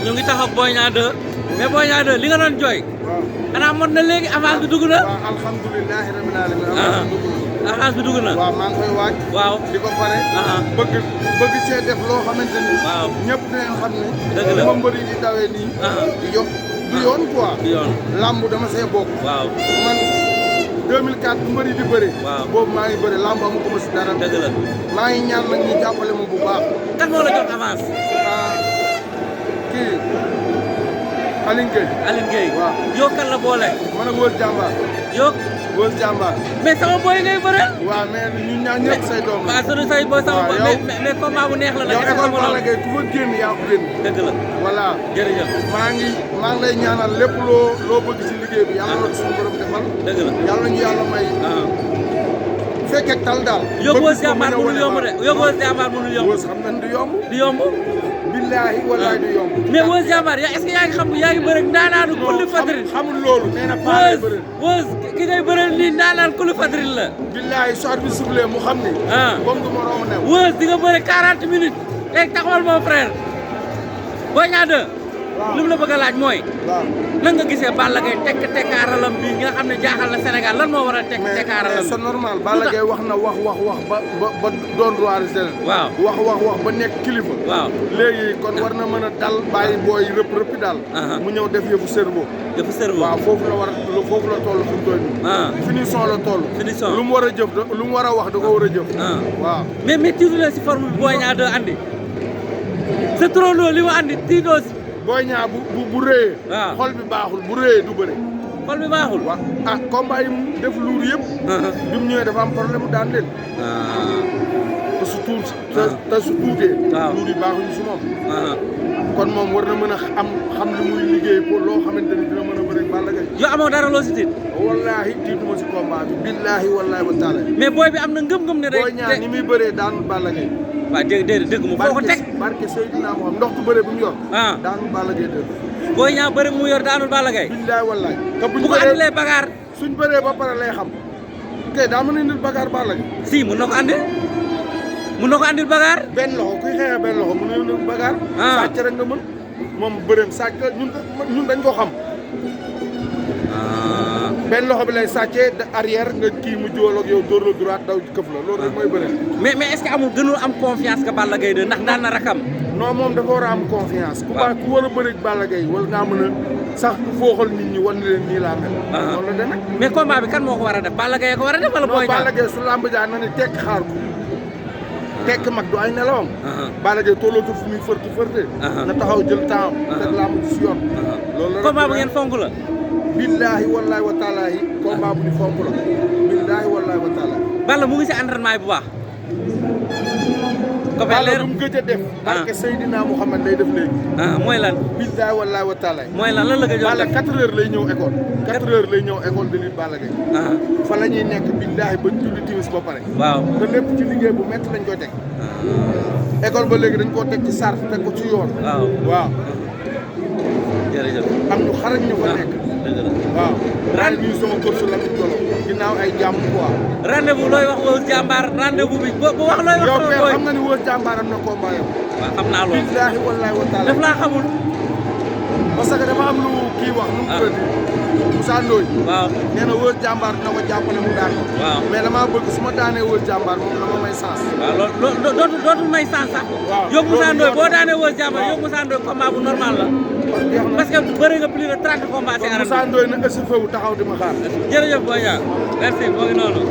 ñu ngi taxaw Boy Niang 2 mais Boy Niang 2 li nga doon jooy. waaw xanaa mot na léegi avance bi dugg na. waaw alhamdulilahi rabbil alamin. avance bi dugg na. waaw maa ngi koy waaj. waaw di ko pare. bëgg see def loo xamante ni. waaw ñëpp dinañ xam ne. dëgg la ma mbëri di dawee nii. du yoon quoi. du yoon lamb dama see bokk. waaw man 2004 bu mbëri di bëri. waaw boobu maa ngi bëri lamb amu ko ma si dara. dëgg la maa ngi ñaan nag ñu jàppale ma bu baax. kan moo la jox avance. kii Aline Gueye. Aline Gueye. waaw yow kan la boole. man ak Wës Jàmbaar. yow. Wës Jàmbaar. mais sama boy ngay bëreel. waaw mais ñun ñaa ñëpp say doom la. waaw sunu say boy sama boy mais combat bu neex la nag. yow école Balla Gaye ku fa génn yaa ko génn. dëgg la voilà. jërëjëf. maa ngi lay ñaanal lépp loo bëgg si liggéey bi yàlla na suñu borom defal. dëgg la yàlla ñu yàlla may. fekkee tal daal. yóbbu Wës Jàmbaar mënul yomb de yóbbu Wës Jàmbaar mënul yomb. Wës xam nañ du yomb. du yomb. billaahi wallaahi du yomb. mais Wës Jàmbaar est-ce que yaa ngi xam yaa ngi bëri ndaanaanu kulli fadrin. xamul loolu nee na paa lay bëri. Wës ki ngay bëreel nii ndaanaan kulli fadrin la. billaahi soir bi soufflé mu xam ni. comme du ma romb new. Wës di nga bëri 40 minutes. léegi taxawal mon frère. Boy Niang 2. waaw li mu la bëgg a laaj mooy. waaw nan nga gisee Balla Gaye tekkaaralam bi nga xam ne jaaxal na Sénégal lan moo war a tekkaaralam bi. c'est normal Balla Gaye wax na wax ba doon roi des arènes. waaw wax ba nekk kilifa. waaw léegi kon war na mën a dal bàyyi booy rëpp daal. mu ñëw def yëfu cerveau. yëfu cerveau waaw foofu la toll fi mu toll nii. finition la toll. finition lu mu war a jëf lu mu war a wax da ko war a jëf. waaw mais tiitu leen si forme bi Boy Niang 2 andi. sa turandoo li mu andi tiitoo si. Boy Niang bu rëyee. waaw xol bi baaxul bu rëyee du bëri. xol bi baaxul. waaw combat yi mu def luur yëpp. bi mu ñëwee dafa am problème mu daan leen. te su tuutee. waaw luur yi baaxuñu si moom. kon moom war na mën a xam li muy liggéey pour loo xamante ni dina mën a bëri Balla Gaye. yow amoo dara loo si tiit. wallaahi tiituma si combat bi. billaahi wallaahi wa taala. mais booy bi am na ngëm-ngëm ne day. Boy Niang ni muy bëree daanul Balla Gaye. waaw dégg mu foo ko teg. barke Seydina Muhammad ndox tu bëre bu mu yor. daanul Balla Gaye dëgg. Boy Niang bëri mu yor daanul Balla Gaye. billaahi wallaahi. te bu ko andilee bagaar. suñ bëree ba pare lay xam. kay daa mën a indil bagaar Balla Gaye. si mun na ko andil. mun na ko andil bagaar. benn loxo kuy xeexee benn loxo mën na indil bagaar. sàcc rek nga mën. moom bëreem sàcc ñun dañ ko xam. benn loxo bi lay sàccee arrière nga kii mu jóol ak yow dóor la droite daw këf la loolu rek mooy bëreem. mais est-ce que amul gënul am confiance que Balla Gaye de ndax daan na rakam. non moom dafa war a am confiance. ku war a bëri Balla Gaye wala ngaa mën a sax fooxal nit ñi wan leen nii laa mel. noonu la demee. mais combat bi kan moo ko war a def Balla Gaye ko war a def wala Boy Niang. non Balla Gaye su lamb jaa na ne tekk xaar ko. tekk mag du ay nelawam. Balla Gaye tollootul fu muy fërte. na taxaw jël temps. teg lamb ci si yoon. loolu la combat bu ngeen fonk la. billaahi wallaahi wa taalaahi. combat bu ñu fonk la. billaahi wallaahi wa taalaahi. Balla mu ngi si entraînement yi bu baax. Balla lu mu gëj a def. barke Seydina Muhammad day def léegi. mooy lan. billaahi wallaahi wa taalaahi. mooy lan la gëj a def. Balla 4 heures lay ñëw école. 4 heures lay ñëw école de lutte Balla Gaye. fa la ñuy nekk billaahi ba julli timis ba pare. waaw te lépp ci liggéey bu métti lañ koy teg. école ba léegi dañ koo teg ci sart teg ko ci yoon. waaw. jërëjëf. am ñu xarañ ñu fa nekk. dëgg la waaw. ren ñuy sama course la mit jolo ginnaaw ay jàmm quoi. rendez-vous looy wax Wës Jàmbaar rendez-vous bi bu wax looy wax. yow kay xam nga ni Wës Jàmbaar am na combat yow. waaw xam naa loolu. billaahi wallaahi wa taala. daf laa xamul. parce que dama am lu kii wax. nu mu tuddati Moussa Ndoye. waaw nee na Wës Jàmbaar dina ko jàppale mu daan ko. waaw mais damaa bëgg su ma daanee Wës Jàmbaar moom dama may sens. waaw loolu dootul may sens sax. waaw yow Moussa Ndoye boo daanee Wës Jàmbaar yow Moussa Ndoye combat bu normal la. parce que bëri nga plus de 30 combats ci arène bi. Moussa Ndoye na ësëfewu taxaw di ma xaar. jërëjëf Boy Niang merci moo ngi noonu.